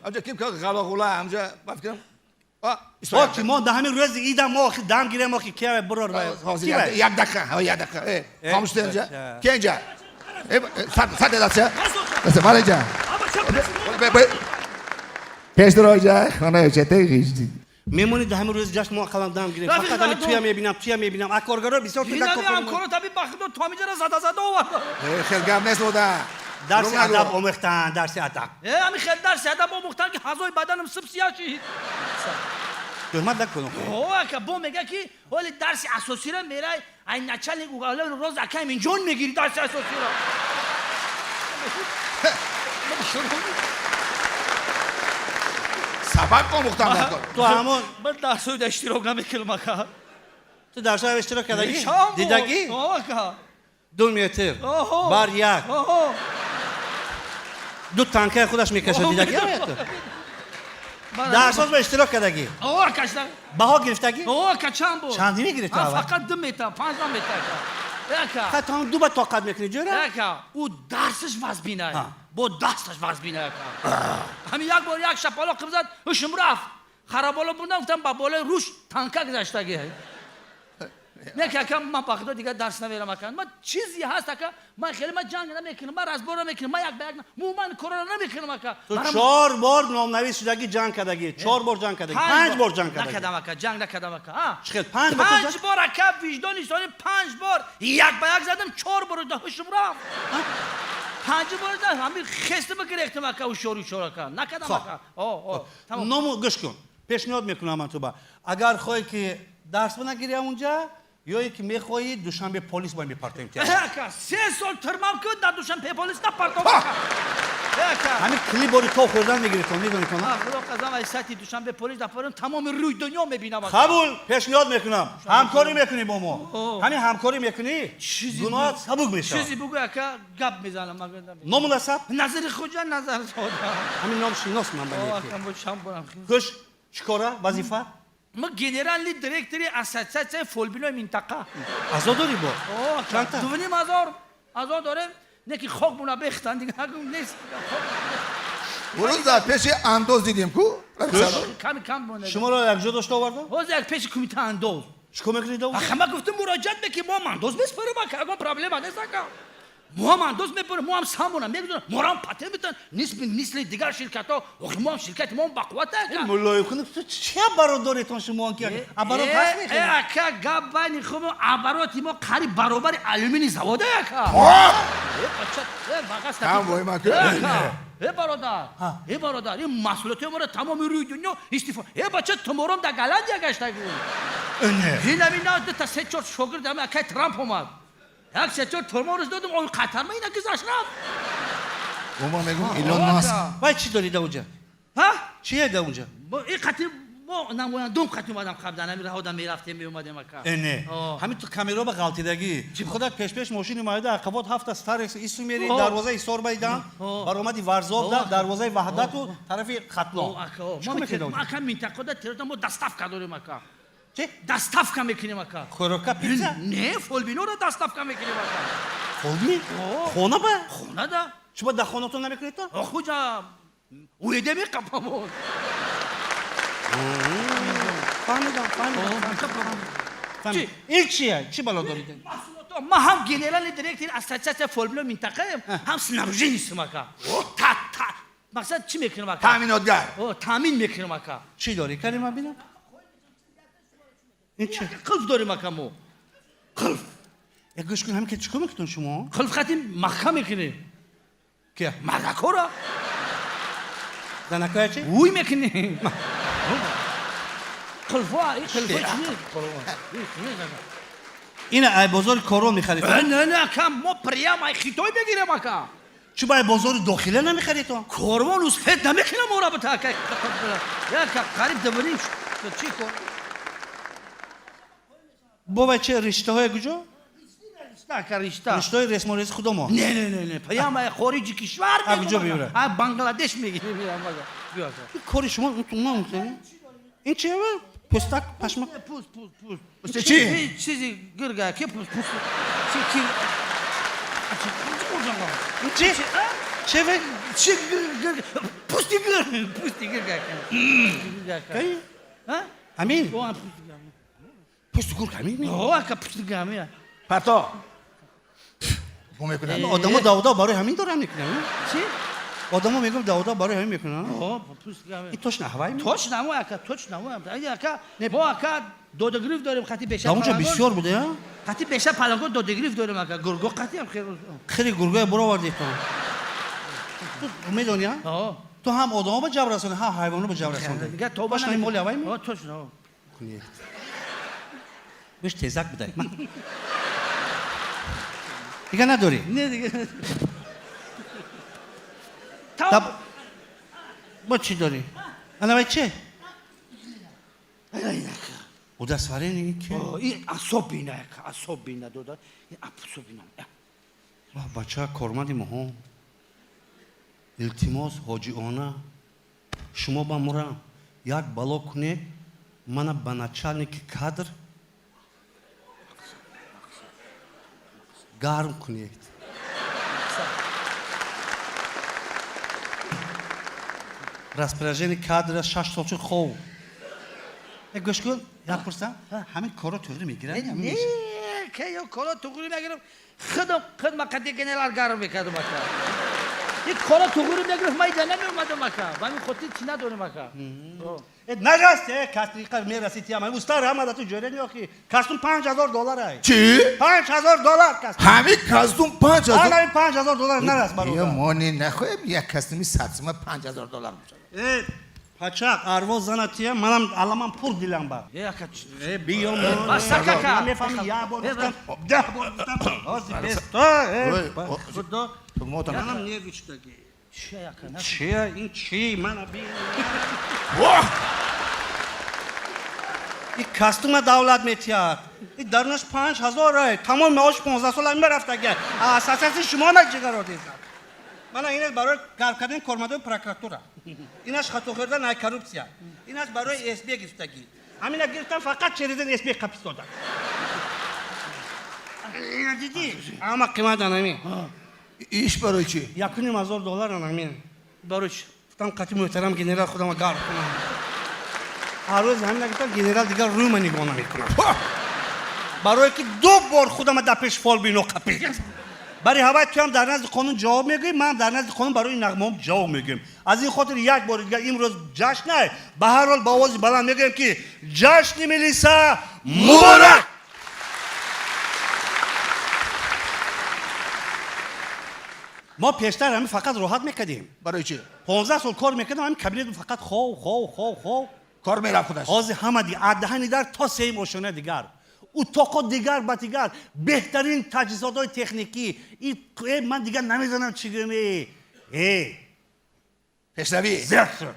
Ҳамҷа ким ка ғалағула, ҳамҷа ба фикрам. О, ки мо да ҳамин рӯзи ида мо охи дам гирем, охи ки бурор ба. Ҳозир як дақиқа, ҳа, як дақиқа. Э, хомӯш шуда инҷа. Ки инҷа? Э, сад сад дастча. Дастча, мара инҷа. Пеш дуро инҷа, хона чете ғижди. Мемонӣ да ҳамин рӯзи ҷашн, мо ақаллан дам гирем. Рафиқ, фақат ҳамин мардум. Туя мебинам, туя мебинам. А коргаро бисёр Ин ҳами ҳамкоро таби бахудо то ҳамиҷара зада зада овард. Э, хел гап нест ода. Дарси адаб омӯхтан, дарси адаб. Э, ҳами хел дарси адаб омӯхтан, ки ҳазои баданам сиб сия шид. Тӯҳмат накун. О, ака, бо мега, ки ҳоли дарси асосиро мерай, ай начальник уголовный роз акай Минҷон мегири дарси асосиро. Сабақ омӯхтан дар кор. Ту ҳамон Ман дарсоида иштирок намекунам, ака. Ту дарсои иштирок кардагӣ? Чанд бор? Дидагӣ? О, ака. 2 метр Оҳо. бар як. Оҳо. Ду танкаи худаш мекашад, дидагӣ ту? Дарсоз ба иштирок кардагӣ? О, ака, шта. Баҳо гирифтагӣ? О, ака, чанд бор? Чанд мегирифт А, аввал? фақат 2 метр, панҷ наметр, ака. Ака. Ха, ту ҳам ду ба тоқат мекунӣ, ҷӯра? Ака, ӯ дарсаш вазбинай. Ҳа. Бо дасташ вазбинай, ака. Ҳамин як бор як шапалоқ зад, ҳушм рафт. Хараболо бурдам, гуфтам, ба болои руш танка гузаштагӣ. Не, ки ака, ман ба худо дигар дарс намерам, ака. Ман чизе ҳаст, ака, ман хеле ман ҷанг намекунам, ман разбор намекунам, ман як ба як ман корро намекунам, ака. Ту чор бор номнавис шудагӣ, ҷанг кардагӣ, чор бор ҷанг кардагӣ, панҷ бор ҷанг кардагӣ. Накардам, ака, ҷанг накардам, ака. А? Чӣ хел панҷ бор ту Панҷ бор, ака, виҷдони соли панҷ бор як ба як задам, чор бор ҳушм рафт. Панҷ бор да ҳамин хеста бигирехтам, ака, ҳушёр ҳушёр, ака. Накардам, Хоб. ака. О, о, тамом. Ному гӯш кун, пешниҳод мекунам ман ту ба, агар хоҳӣ, ки дарс нагирӣ онҷа, ё ки мехоҳӣ Душанбе полис бо мепартоем тя. Э, ака, 3 сол тирмам ку, дар Душанбе полис напартом, ака. Э, ака. Ҳамин кили бори то хӯрдан мегиритон, медонитон? А, худо қасам, аз сати Душанбе полис напаром, тамоми рӯи дунё мебинам, ака. Қабул, пешниҳод мекунам, ҳамкорӣ мекунӣ бо мо. О. Ҳамин ҳамкорӣ мекунӣ, Чизи гуноҳат сабук мешавад. Чизи бугӯ, ака, гап мезанам, ака. Ному насаб? Назари Хуҷа Назарзода. Ҳамин ном шинос ман ба. О, Неки. ака, бо чанд борам. Гӯш, чӣ кора, вазифа? Ма генеральный директори ассотсиатсияи фолбинои минтақа. Аъзо дорӣ бо? О, ака, Чандта? 2500 аъзо дорем, не ки хок буна бехтан, дигар нест. Рӯз дар пеши андоз дидем ку? Ками кам монда. Шуморо якҷо дошта овардам? Ҳозир як пеши кумита андоз. Чӣ кор мекунед овард? Аха, ма гуфтам, муроҷиат мекунем, мо ҳам андоз меспорем, ака, ягон проблема нест, ака. Мо ҳам андоз мепорем, мо ҳам самона мегузорем, моро ҳам патент метан, нисби мисли дигар ширкатҳо. Охи, мо ҳам ширкати мо ҳам бақувват, ака. Мулоим, ту чия бародаретон шумо ки оборот ҳаст Э, мехеле? Ака, гап байни хуб, обороти мо қариб баробари алюминий завода, ака. Э, бача, э, вағас. Кам вой ма ку. Э, ака, э, бародар, э, бародар, ин маҳсулоти моро тамоми рӯи дунё истифода. Э, бача, тумором дар Голландия гаштагӣ. Ин ҳамин на дута се чор шогирд ҳами акай Трамп омад. Як се чор турмориш додум, ой, қатарма ина гузашт, рафт. Мо мегум Илон Маск. Вай, чӣ дорӣ да унҷа? Ҳа? Чие да унҷа? Ин қати мо намояндум, қати омадам, қабдан ҳамин раҳода мерафтем, меомадем, ака. Э, не. О. Ҳамин ту камеро ба ғалтидагӣ. Худат пешпеш мошини майда, ақабот ҳафта старекс ису мери, О. дарвозаи Ҳисор байдан, О. баромади Варзоб да, О. дарвозаи Ваҳдату тарафи О, Хатлон. ака, о. Чӣ кор мекунед Мо онҷа? ака, минтақада территория мо доставка дорем, ака. Чӣ? Доставка мекунем, ака. Хӯрока, пицца? Не, фолбинора доставка мекунем, ака. Фолбин? О. Хона ба? Хона да. Шумо дар хонатон намекунед то? Охуҷа уеде меқапамон. Фаҳмидам, фаҳмидам. Чӣ? Ин чия? Чӣ бало доред? Ма ҳам генеральный директори ассотсиатсия фолбино минтақаем, ҳам снабженецм, ака. Та та мақсад чӣ мекунам, ака? Таъминотгар. О, таъмин мекунам, ака. Чӣ дорӣ? Кани ман бинам. Ин чи? Қулф дорем, ака, мо. Қулф. Э, гӯш кун, ҳамин ки чӣ кор мекунед шумо? Қулф хати маҳкам мекунем. Кия? Мардакора. Занакоя чи? Уй мекунем. Қулфо, ин қулфо чи нест? Ина ай бозори корон мехаред? Э, не, не, ака, мо прямо ай Хитой мегирем, ака. Чӣ ба ай бозори дохила намехаред то? Корвон успеть намекунам ора бита, ака. Ака, қариб дабарим. Чӣ кор? Бовай, чи риштаҳои куҷо? Ришта, ака, ришта. Риштаҳои ресмонрези худомо. Не, не, не, не, прямо ай хориҷи кишвар. А, куҷо мебарад? А, Бангладеш мегирем, ака. Биё, ака. Ин кори шумо. Ин чи? Пӯстак, пашмак? Пӯст, пӯст, пӯст. Чӣ? Ин чизи гирга ки пӯст, пӯст. Чи ки? Ин чи? Че ве? Чи гир пусти гир пусти гир ака. Кай? А? Амин. О, пусти гир. Пусти гург ҳамин? О, ака пусти гир ҳамин. Парто. Гум мекунад. Одамо давда барои ҳамин дорам мекунанд. Чи? Одамо мегӯям давда барои ҳамин мекунанд. О, пусти гир ҳамин. Ин точно ҳавай ми? Точно ҳамон ака, точно ҳамон. Ака, мо ака додагирифт дорем хати беша. Дар онҷо бисёр буда, я? Хати беша палангон додагирифт дорем ака. Гурго қати ҳам хел. Хеле гургое буровардитон. Ту медонӣ, а? О. Ту ҳам одамо ба ҷабр расонди, ҳам ҳайвоно ба ҷабр расонди. Дига тоба Точно ин моли ҳавай ми? О, точно. Кунед. Беш тезак бидай. Дига надорӣ? Не дига. Таб бо чӣ дорӣ? Ана вай че? Удостоверение ки? О, ин особина ака, особина дода. Ин особина. Ва бача корманди моҳо. Илтимос ҳоҷиона шумо ба мурам як бало кунед, мана ба начальники кадр гарм кунед. Распоряжение кадра 6 сол шуд хов. Э, гӯш кун, як пурсам, ҳамин корро туғри мегирад? Не, ке ё коро туғри мегирам. Худам худма қати генерал гарм мекардам ака. Ин коро туғри мегирифт, ман иҷа намеомадам ака. Ба ҳамин хотир чӣ надорем ака. Э, нараст, э, кастриқа мерасид тиям. Устар ҳама да ту ҷӯре меохи. Кастум $5000 ай. Чӣ? $5000 кастум. Ҳамин кастум 5000? Ҳамин $5000 нарас Ё бародар. мо не нахоҳем як кастуми 100 сума $5000 бошад. Э, пачақ арвоз зана тиям, манам аламам пур дилам ба. Э, ака. Э, биё мо. Баста кака. Намефаҳми, як бор Э, гуфтам, 10 бор гуфтам. Ҳозир бесто, э, Ой, ба о, худо. Мотам. Манам нервичдаги. Чӣ ака? На. Чи ин чи мана би. Воҳ! Ин кастума давлат метиҳад. Ин дарунаш 5000 ай. Тамом маош 15 сол ҳамин рафтага. Ассотсиатсияи шумо на ҷигаро дезад. Мана инаш барои гарм кардани кормандони прокуратура. Инаш хато хӯрдан ай коррупсия. Инаш барои СБ гирифтагӣ. Ҳамина гирифтам фақат черезен СБ қапистода. Ина дидӣ? Ама қимат анамин. Иш барои чӣ? $1500 анамин. Барои чӣ? Гуфтам қати муҳтарам генерал худама гарм кунам. Ҳар рӯз ҳамина гуфтам генерал дигар рӯйма нигоҳ намекунам. Барое ки 2 бор худама дар пеш фолбино қапид. Барои ҳавай туям дар назди қонун ҷавоб мегӯӣ, манам дар назди қонун барои нағмаҳом ҷавоб мегӯем. Аз ин хотир як бори дигар имрӯз ҷашн ай, ба ҳар ҳол ба овози баланд мегӯем ки ҷашни милиса муборак! Мо пештар ҳамин фақат роҳат мекардем. Барои чӣ? 15 сол кор мекардам, ҳамин кабинет фақат хов, хов, хов, хов. Кор мерафт худаш. Ҳозир ҳама аз даҳани дар то сеюм ошёна дигар. Утоқо дигар ба дигар, беҳтарин таҷҳизотҳои техникӣ. Ман дигар намедонам чӣ гӯям. Э. Пешравӣ. Зиёд шуд.